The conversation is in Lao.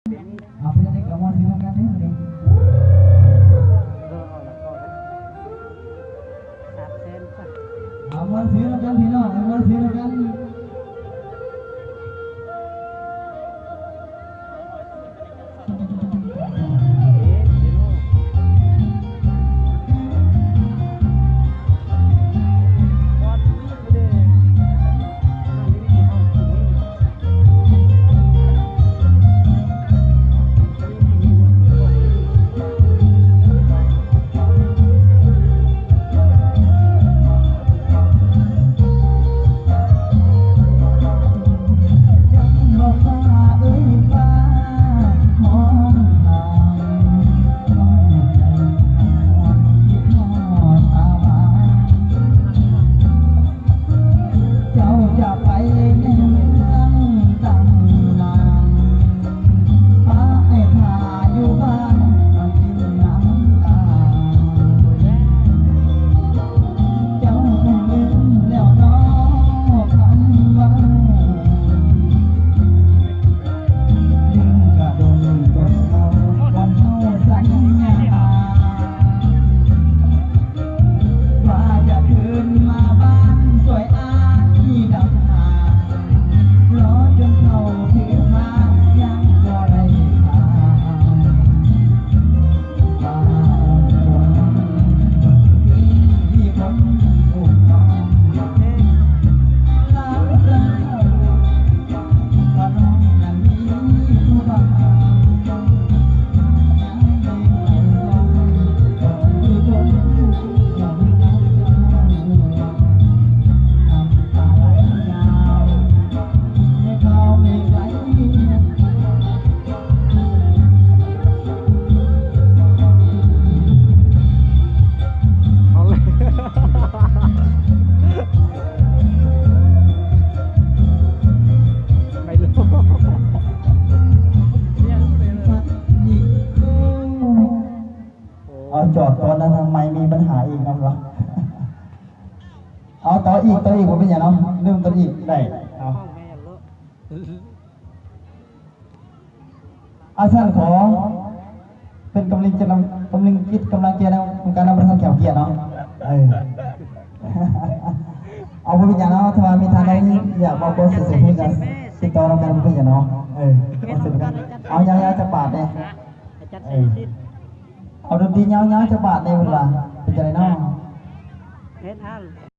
ເອົາ ເປັນຈັ່ງໃດກໍມ່ວນຊື່ນຳກັນເດ້ ເອີ ເອົາ ມ່ວນຊື່ນຳກັນພີ່ນ້ອງ ມ່ວນຊື່ນຳກັນ. ເຈົ້າຈະໄປໃນເມືອງຕ່າງນານ ປະອ້າຍຖ້າຢູ່ບ້ານ ມາກິນນ້ຳຕາ ເຈົ້າຄົງລືມແລ້ວເນາະຄຳເວົ້າ ລືມກະດົນຕົນເຮົາ ບ່ອນເຮົາສັນຍາ ວ່າຈະຄືນມາບ້ານຊ່ວຍອ້າຍດຳນາ ລໍຈົນເຖົ້າຖືພາຍັງບໍ່ໄດ້ພາ ວ່າອ່ອນຄົນທີ່ຄົນຜູ້ນ້ອງ ລາວເຊີນ ເອົາເລີຍ ໄປໂລດ ເອົາ ຈອດກ່ອນນະ ທາງໄມມີບັນຫາອີກນຳວະ ເອົາ ຕໍ່ອີກ ຕໍ່ອີກ ບໍ່ເປັນຫຍັງເນາະ ເລີ່ມຕົ້ນອີກໄດ້ ເອົາ. ອາ ຊັ້ນຂໍເປັນກຳລັງໃຈນຳ ກຳລັງຈິດກຳລັງໃຈນຳ ຂອງການນຳປະທານແຂກກຽດເນາະ ເອີ ເອົາ ບໍ່ເປັນຫຍັງເນາະ ຖ້າວ່າມີທ່ານໃດຢາກເວົ້າກໍເສຍເສຍເພິ່ນກໍຕິດຕໍ່ນຳກັນ ບໍ່ເປັນຫຍັງເນາະ ເອີ ເອົາ ຍາວໆ ຈັກບາດແດ່ ເອີ ເອົາດົນຕີຍາວໆ ຈັກບາດແດ່ ເພິ່ນວ່າ ເປັນຈັ່ງໃດເນາະ ເຮັດອັນ